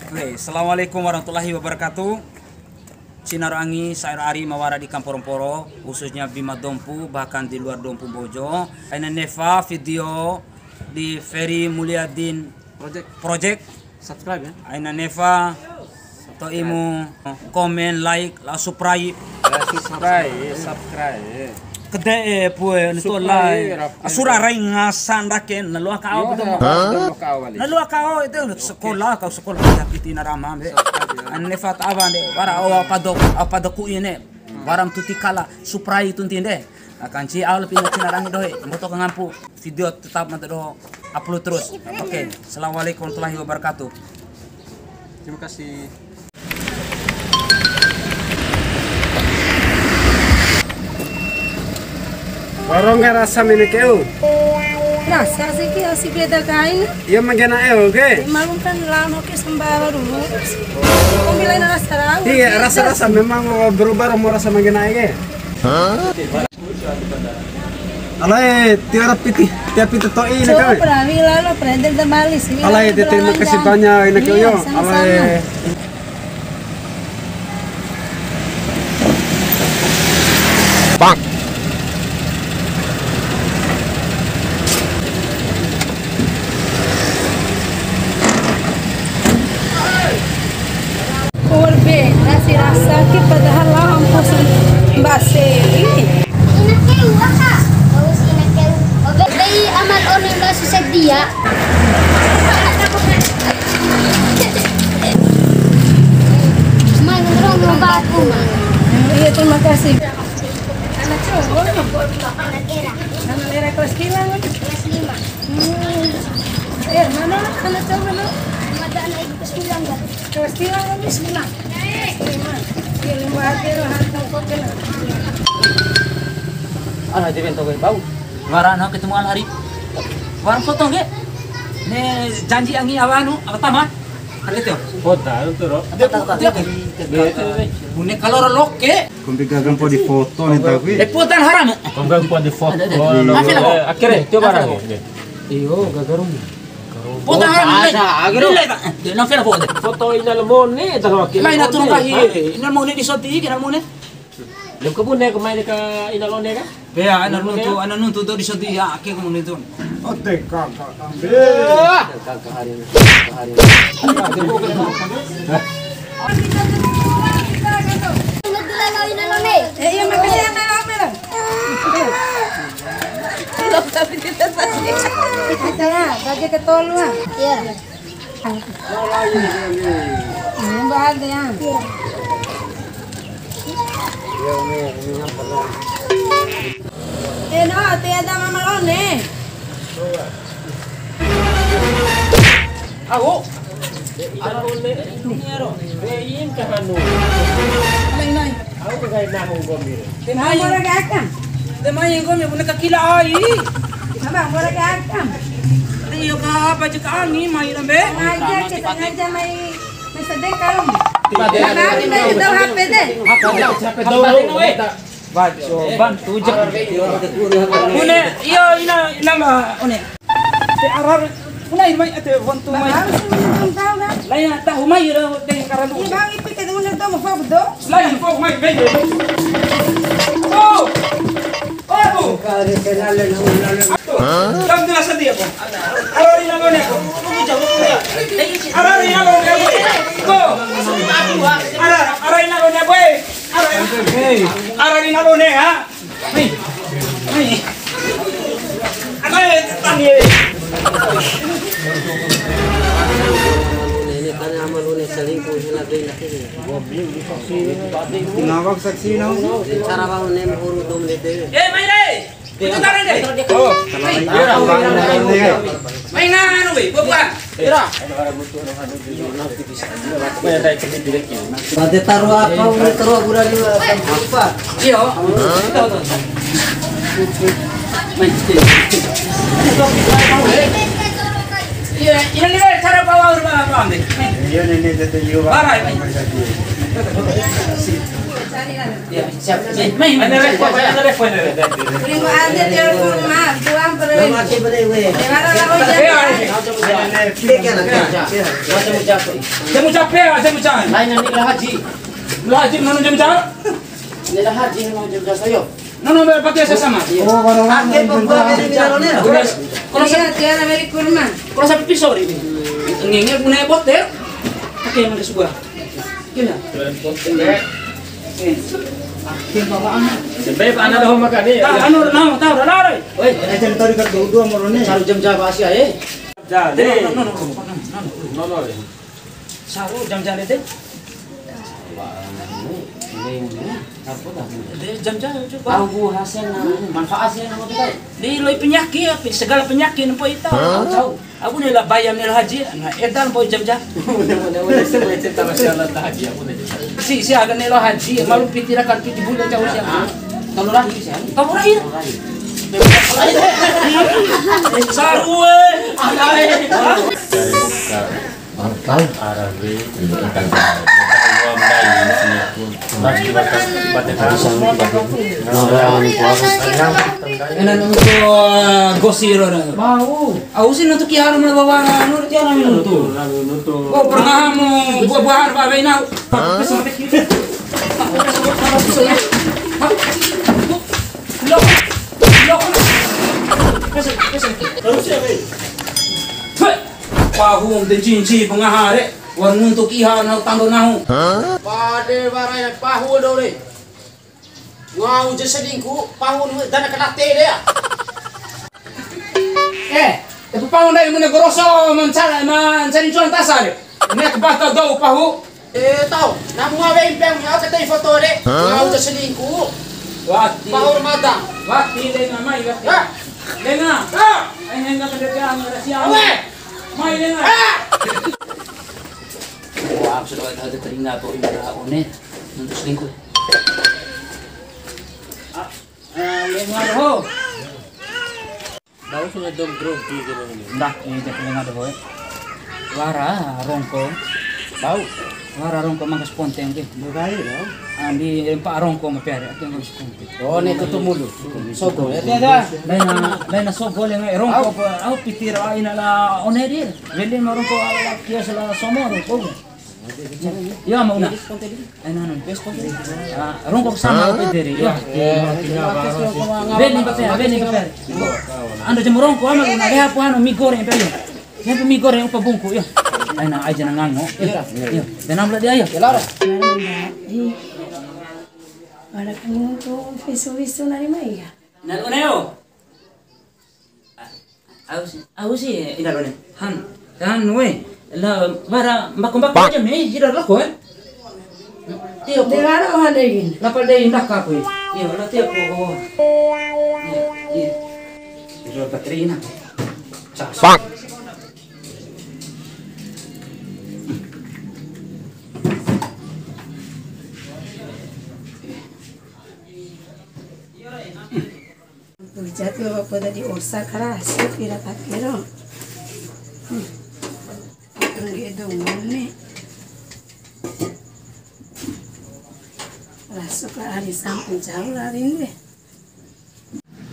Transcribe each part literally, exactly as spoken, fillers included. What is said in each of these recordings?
Oke, assalamualaikum warahmatullahi wabarakatuh. Cina ro angi, sa'e ro ari ma wara di Kamporo Mporo, khususnya Bima Dompu, bahkan di luar Dompu Mbojo. Aina nefa video di Ferry Mulyadin Project. Project. Subscribe ya. Aina nefa to'imu komen, like, la subscribe. Ya, subscribe, subscribe. Kede'e pue ni to lai. Subscribe, rap. Sura rai ngasa ndake, na loa kao. Yo, bedo ya, mo. Hah? Bedo mo kao wali. Na loa kao itu sekolah, kau sekolah ya piti na rama be. Subscribe, ya. Aina nefa ta awa de, wara au apa do, apa do ku ine. Wara ma tuti kala, subscribe tunti de. Akan ci au la Bima Cina ro angi doho, mboto kangampu. Video tetap mada doho upload terus. Oke, assalamualaikum warahmatullahi wabarakatuh. Terima kasih. Warung ke rasa mene keu. Rasa sih ki, si beda kain. Iya, ma ngena eu ke. Maklum kan lama ke sembara dulu. Kombi lain rasa rau. Iya, rasa-rasa memang berubah, mau rasa ma ngena ke. Alae, tiwara piti, tiwara piti to'i ina kau. Coba perawi lalo, branded dan malis. Alae, terima kasih banyak ina kau yo. Iya, sama-sama. Alae. Bang. Kurbe, nasi rasa ki padahal lah ongkos mbase. Ina keu, Kak. Bagus ina keu. Oke, dei amal one mbak susah dia. Mai ngerong lomba aku, Ma. Iya, terima kasih. Anak cowok. Anak era. Anak era kelas lima, kan? Kelas lima. Hmm. Eh, mana anak cowok, mana? Ada anak ibu kelas sembilan, kan? Kelas lima, kan? Kelas lima. Iya, lima hari, harus kau kena. Ah, dia bentuk bau. Wara na ketemu hari. Wara foto ke. Ne janji angi awa anu, awa tama. Ada tu. Foto tu ro. Ada foto. Bune kalau ro loke. Kombi gaga mpo di foto ni ta kui. Eh, foto haram. Kombi gaga mpo di foto. Ada, ada. Akhirnya, coba. Iyo, gaga rum. Foto haram. Ada, akhirnya. Dia nak foto. Foto ina la Mone, ta loke. Lain atur kahi. Ina la Mone di soti, ina la Mone. Lem kebun deh, kemarin ke ina la Mone kan? Iya, ana nuntu, ana nuntu tu di soti ya, ake kebun itu. Ote, kakak, ambil. Kakak hari ini, kakak hari ini. Eh, iya, makasih ya, Mel, Mel. Belum, tapi kita tadi. Kita lah, bagi ke tolu lah. Iya. Ini mbak ada ya. Iya, ini, ini yang pernah. Eh, no, te ada mama la One. Au. Ina la One, ini ro. Bein kahanu. Nai, nai. Au ka kai nahu gomi re. Te mai. Bora ke akam. Te mai gomi bune kakila ai. Abang, bora ke akam. Te iyo ka apa cek angi mai rambe. Sengaja, sengaja mai. Mai sedek kaum. Tiba-tiba. Nah, ini mai tahu H P deh. Apa dia? Siapa tahu? Baco, bantu je. Bune, iyo, ina, ina ma, One. Te arar, bune mai, ate, wontu mai. Harus untung tahu kan? Lain tahu mai, ira, te karan. Iya, Bang, ipi ke dulu, nonton mau foto. Lain, foto mai, mai. Oh! Oh, Bu. Hah? Kamu jelas tadi ya, Bu? Arar ina la One, Bu. Kamu jawab, Bu, ya. Arar ina la One, Bu. Bu. Arar, arar ina la One, Bu. Arar, arar ina la One, ha? Hei. Hei. Arar, tadi. Ini kan ama lu nih selingkuh, hela benda ini. Ngawak saksi, no? Cara mau nem huru dom dete. Eh, mai deh. Itu tangan deh. Oh. Mai nganu, weh, buah-buah. Ira. Bade taruh apa? Udah taruh gula di apa? Iya. Iya, ini nih, cara bawa rumah apa, Bang? Iya, nenek tete liu. Bara, ini. Iya, siap. Mai, mai, ada repot, ada repot, ada repot. Terima kasih, dia kurma, buang perut. Nama ake bade we. Di mana lah hujan? Iya, iya. Jamu capek, jamu capek. Lain nanti lah haji. Lah haji, mana jamu capek? Ini lah haji, mana jamu capek, yo. No, no, pakai sesama. Iya. Oh, baru orang. Ake pembuat dari Minarone. Kalau saya, iya, tiada beri kurma. Kalau saya pisau ini. Ngenge punya botel. Oke, yang ada sebuah. Gila. Oke. Oke, Pak, Pak, anu. Sampai Pak, anu dah makan ni. Ah, anu, dah, tahu, dah, dah, dah. Woi, ada cerita dekat dua-dua, Morone. Cari jam jam Asia, eh. Jadi, no, no, no, no, no, no, no. No, no, no. Saru jam jam ede. Ede jam jam coba. Au hasilna, manfaat sih nama kita. Di loi penyakit, segala penyakit nampo ita. Tahu. Aku ni la bayam ni la haji, na edan boy jam jam. Mudah-mudahan semua cerita masalah haji aku ni. Si, si aga ni la haji, malu piti rakan piti bulan jauh siang. Kalau rahir sih. Kalau rahir. Saru, eh. Ada, eh. Mantap. Arabe. Enan untuk, eh, gosir orang. Bau. Au si nuntu ki haram la bawa anu, ti ana mi nuntu. Oh, pernah mu buah-buahan ba baina. Hah? Loh. Loh. Pahu om te cinci pengahare, wa'ur nuntu ki haram tando nahu. Hah? Pade baraya pahu dole. Ngau ja selingkuh, pahu dana kena te de ya. Eh, tapi pahu ndai mune goroso mancari, mancari cuan tasa de. Ini aku bakal dou pahu. Eh, tau. Namu awe impeng, aku kata foto de. Hah? Ngau ja selingkuh. Wati. Pahu mata. Wati, lenga mai, wati. Hah? Lenga. Hah? Ai henga kende dia, ngara siang. Awe. Mai, lenga. Hah? Wah, sudah ada teringat tuh, ini One. Nuntu selingkuh. Ah, ah, lenga doho. Bau sudah dong grogi gitu ini. Ndah, ini cek lenga doho, eh. Wara rongko. Bau. Wara rongko mangkas ponteng ke. Bukai, bau. Andi empa rongko ma pere, ake mangkas ponteng. Oh, ne tutu mulu. Sogo, ya, tiada. Laina, laina sogo lenga, eh, rongko. Au. Apa, au piti ra ina la One di. Weli ma rongko ala kios la Somo rongko. Iya, mau na. Aina, aina. Ah, rongko sama apa diri? Iya. Beni pape, beni pape. Ando jemu rongko ama na leha pu anu mi goreng pe. Yang mi goreng upa bungku ya. Aina aja na ngango. Iya. Iya. Tenang lah dia ya. Wala kan tu visu-visu nari mai ya. Nal oneo. Au si, au si, ina rone. Han, han we. La wara mbako-mbako aja me, hira loko, eh. Tio ko. De wara o hande gini. La pal dei mbaka ko. Iyo, la tio ko. Iyo, iyo. Iro baterina. Cas. Bang. Uja tu apa tadi osa kara, asik ira takero. Hmm. Tunggu dong ni. Rasu ka ari sampu jauh lari ni.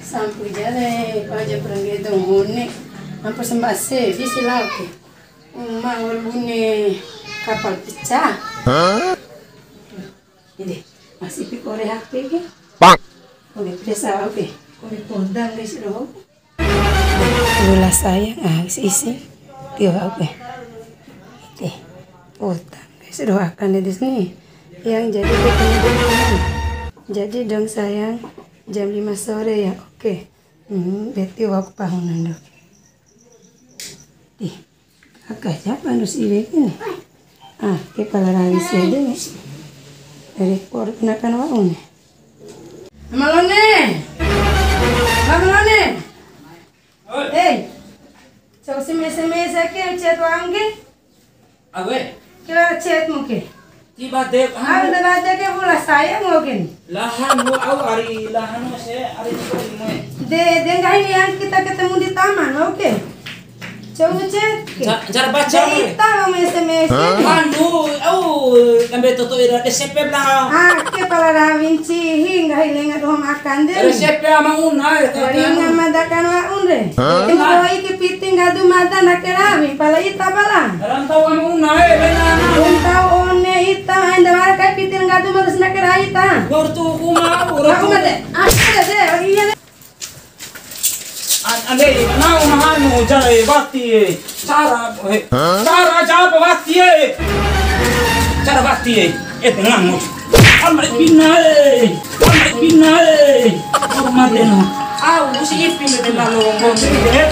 Sampu jare, paja perengge dong ni. Ampo sembase, bisi lagi. Uma wal bune kapal pecah. Hah? Ede, masih pi kore H P ke? Bang. Kore presa, oke. Kore poda, guys, doho. Bola sayang, ah, isi, isi. Tio, oke. Ede, poda, guys, doakan ya di sini. Yang jadi ketemu dengan, jadi dong sayang, jam lima sore ya, oke. Hmm, berarti waktu pahunan dong. Ih. Aka siapa nus iwe kini? Ah, kepala rawi sede ni. Dari por kenakan wa'u ni. Malone. Malone. Hei. Cau si mese-mese ke chat wangge. Awe. Kira chat muke. Tiba de, anu, anu, da baca ke bola saya mungkin. Lahan mu au ari lahan mu se ari itu mu. De, de, nggak ini yang kita ketemu di taman, oke. Coba cek. Ca-, cara baca, de, oke. Ita mau S M S. Hah? Ambe toto ira de sepe bla. Ah, ke pala rawin cihi, nggahi lenga doho ma aka de. Re sepe ama una, e, ringa mada kan wa unre. Hah? Tenggo iki piti nggadu mada na ke rawi, pala ita pala. Rantau ama una, e, lenga na. Rantau one ita, enda wara kai piti nggadu mada na ke rawi ita. Waktu uma, aku mate. Aku de, iya de. An-, ande, nau mahanu, jara, e, bati, e. Cara, e. Hah? Cara, japa bati, e. Cara bati, e. E, tenang, mo. Amai pina, e. Amai pina, e. Hormat, e, no. Au, si ipi, e, tenang, lo, ngomong, e.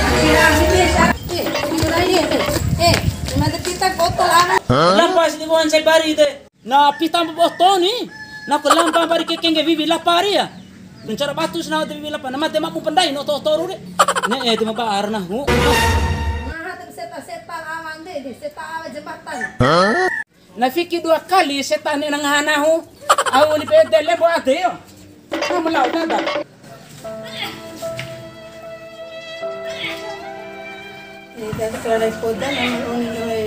Eh, mada kita botol, ah. Hah? Lampa si di buan saya bari, de. Na pita mboto ni, na ku lampa mbari ke kengge wiwi lapa ria. Ncara batu sanawa de wiwi lapa, na made mabu pendai no to toru de. Ne'e de ma ba arnahu. Ngaha tem seta-seta awan de, de seta awa jembatan. Na fiki dua kali seta ne'e na ngaha nahu. Au li pede lembo ade yo. Kamu lau dada. Eh, dada kala dai poda, nama oni doe.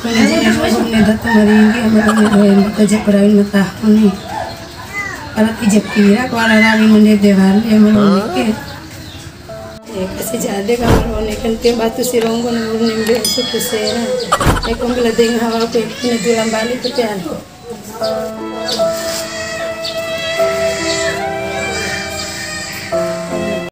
Mana jadi nama oni data maringgi, ama oni doe, maka ja perawin mataho ni. Ala tija pira, ko ala rawi mendede wali, ama oni ke. Eh, kasi jade kamar oni kan tiap batu si ronggo, nama oni mbe suku sera. Eh, kau bila dengar hawa aku, ini tulang balik ke tian.